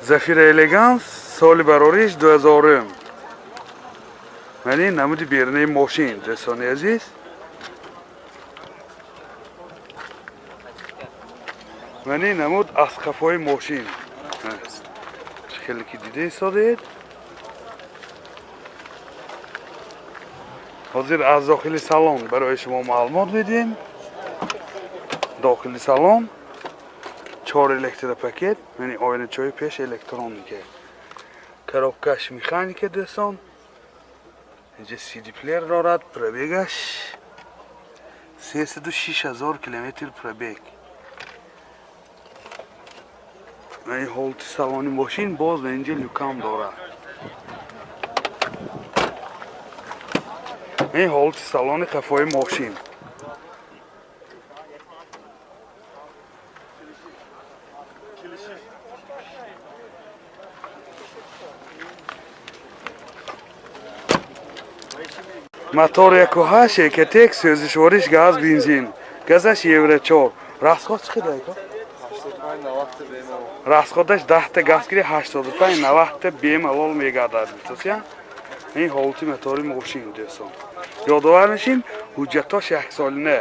Зафира Элеганс, соли барориш 2000. Мани намуди берунаи мошин, дӯстони азиз. Мани намуд аз қафои мошин. Чӣ хеле ки дида истодед. Ҳозир аз дохили салон барои шумо маълумот медиҳем. Дохили салон чор электропакет, яъне оиначаҳои пеш электроника. Коробкаш механика, дӯстон. Инҷа CD плеер дорад, пробегаш 306 000 километр пробег. Ин ҳолати салони мошин, боз инҷа люкам дорад. Ин ҳолати салони қафои мошин. Мотор 1.8 Экотек, сӯзишвориш газ бензин. Газаш Евро 4. Расход чӣ қадар, ака? Расходаш 10 та газ гири, 85 90 та бемалол мегардад. Гуфтасия? Ин ҳолати мотори мошин, дӯстон. Ёдовар мешим, ҳуҷҷатош яксолина.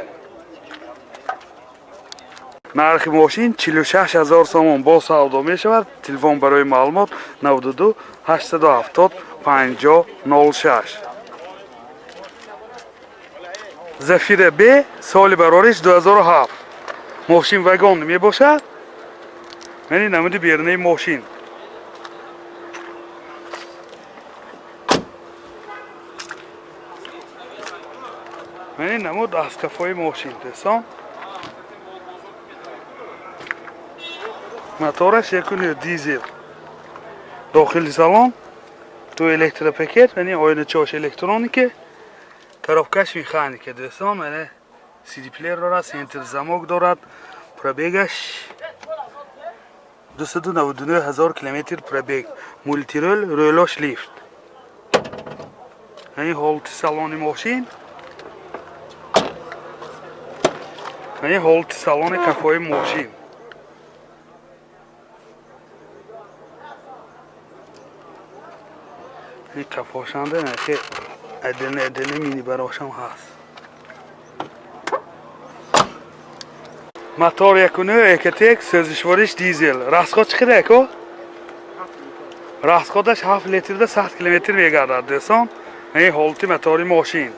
Нархи мошин 46 ҳазор сомон, бо савдо мешавад. Телефон барои маълумот 92 870 50 06. Зафира Б, соли барориш 2007. Мошин вагон мебошад. Мани намуди берунаи мошин. Мани намуд аз қафои мошин, дӯстон. Мотораш 1.9 дизел. Дохили салон ду электропакет, мани оиначаош электроника. Коробкаш механика, дӯстон, мана CD плеер дорад, центр замок дорад, пробегаш 299 ҳазор километр пробег, мультирул, рӯлош лифт. Ин ҳолати салони мошин. Ин ҳолати салони қафои мошин. Ин қафошанда ки адена адена мини барошам ҳаст. Мотор 1.9 Экотек, сӯзишвориш дизел. Расход чӣ қадар, ако? Расходаш 7 литрда 100 километр мегардад, дӯстон. Ин ҳолати мотори мошин.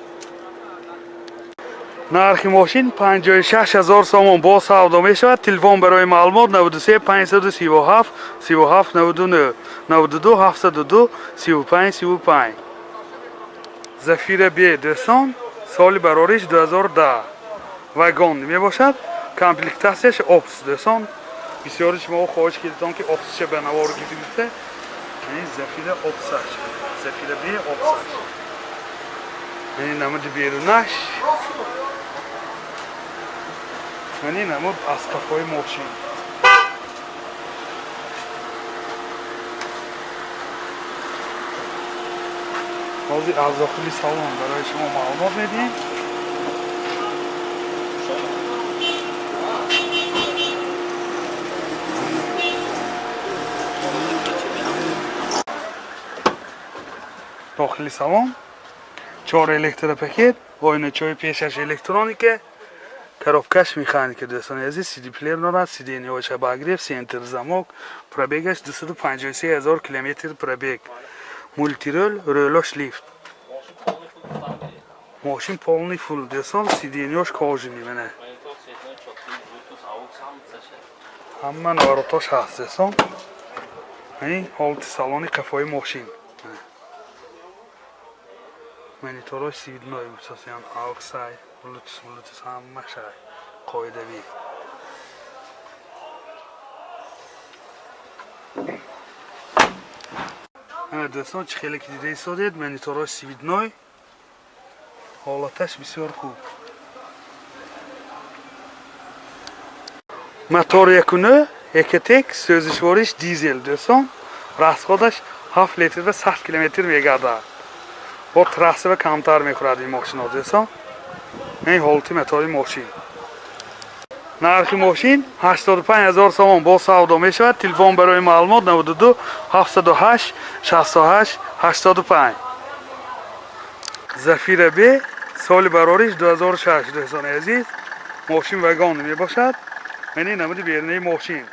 Нархи мошин 56 ҳазор сомон, бо савдо мешавад. Телефон барои маълумот 93 537 37 99, 92 702 35 35. Зафира Б, дӯстон, соли барориш 2010. Вагон мебошад. Комплектатсияш Опс, дӯстон. Бисёри шумо хоҳиш кардитон, ки Опсша ба навор гирифта. Ин Зафира Опсаш. Зафира Б Опсаш. Ин намуди берунаш. Ин намуд аз қафои мошин. Ҳозир аз дохили салон барои шумо маълумот медиҳем. Дохили салон чор электропакет, оиначаҳои пешаш электроника, коробкаш механика, дӯстони азиз, CD плеер дорад, сиденьяҳояш обогрев, центр замок, пробегаш 253 ҳазор километр пробег, мультирул, рӯлош лифт. Мошин полный фул, дӯстон, сиденьяш кожаный, мана. Ҳама наворотош ҳаст, дӯстон. Ин ҳолати салони қафои мошин. Мониторҳои цветной мисосиян, AUX-ай, Bluetooth ҳамашай қоидавӣ. Ана, дӯстон, чӣ хеле ки дида истодед, мониторҳои цветной, ҳолаташ бисёр хуб. Мотор 1.9 Экотек, сӯзишвориш дизел, дӯстон. Расходаш 7 литрда 100 километр мегардад. Бо трасса камтар мехӯрад ин мошино, дӯстон. Ин ҳолати мотори мошин. Нархи мошин 85 000 сомон бо савдо мешавад. Телефон барои маълумот 92 708 68 85. Зафира Б соли барориш 2006, дӯстони азиз, мошин вагон мебошад. Мани намуди берунаи мошин.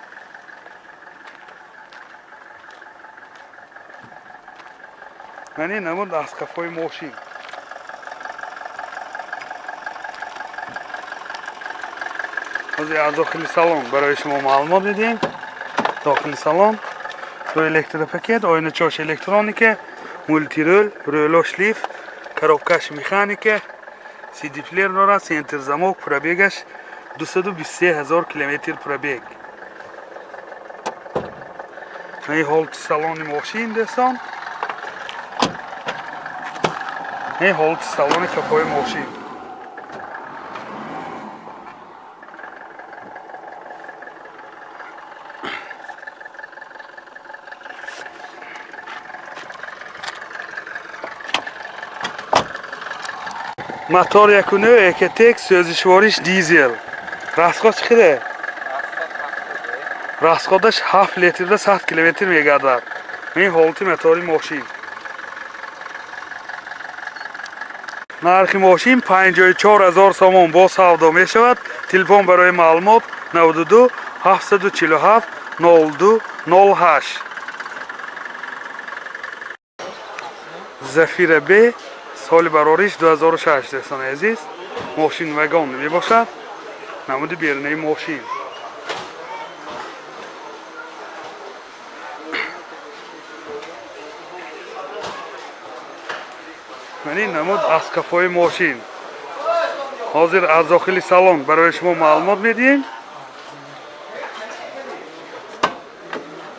Мани намуд аз қафои мошин. Ҳозир аз дохили салон барои шумо маълумот медиҳем. Дохили салон ду электропакет, оиначош электроника, мультирул, рӯлош лифт, коробкаш механика, CD плеер дорад, центр замок, пробегаш 223 000 километр пробег. Ин ҳолати салони мошин, дӯстон. Ин ҳолати салони қафои мошин. Мотор 1.9 Ecotec, сӯзишвориш дизел. Расход чӣ хеле? Расходаш 7 литрда 100 километр мегардад. Ин ҳолати мотори мошин. Нархи мошин 54 000 сомон бо савдо мешавад. Телефон барои маълумот 92 747 02 08. Зафира Б соли барориш 2006, дӯстони азиз, мошин вагон мебошад. Намуди берунаи мошин. Мани намуд аз қафои мошин. Ҳозир аз дохили салон барои шумо маълумот медиҳем.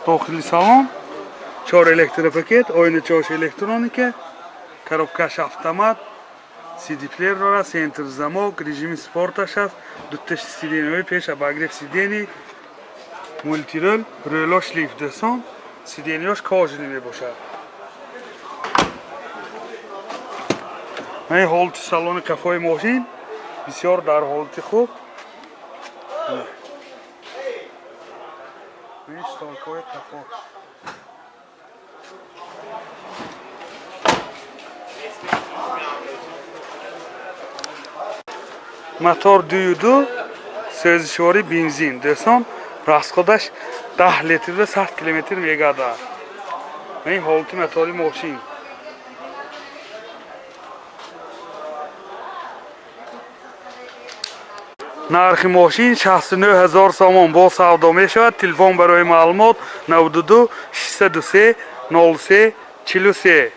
Дохили салон чор электропакет, оиначош электроника, коробкаш автомат, CD плеер дорад, центр замок, режими спорташ аст, дута сиденьяҳои пеш обогрев сидений, мультирул, рӯлош лифт, дӯстон, сиденьяш кожаный мебошад. Ин ҳолати салони қафои мошин бисёр дар ҳолати хуб. Ин шторкаҳои қафо. Мотор 2.2, сӯзишворӣ бензин, дӯстон, расходаш 10 литрда 100 километр мегардад. Ин ҳолати мотори мошин. Нархи мошин 69 000 сомон бо савдо мешавад. Телефон барои маълумот 92 603 03 43.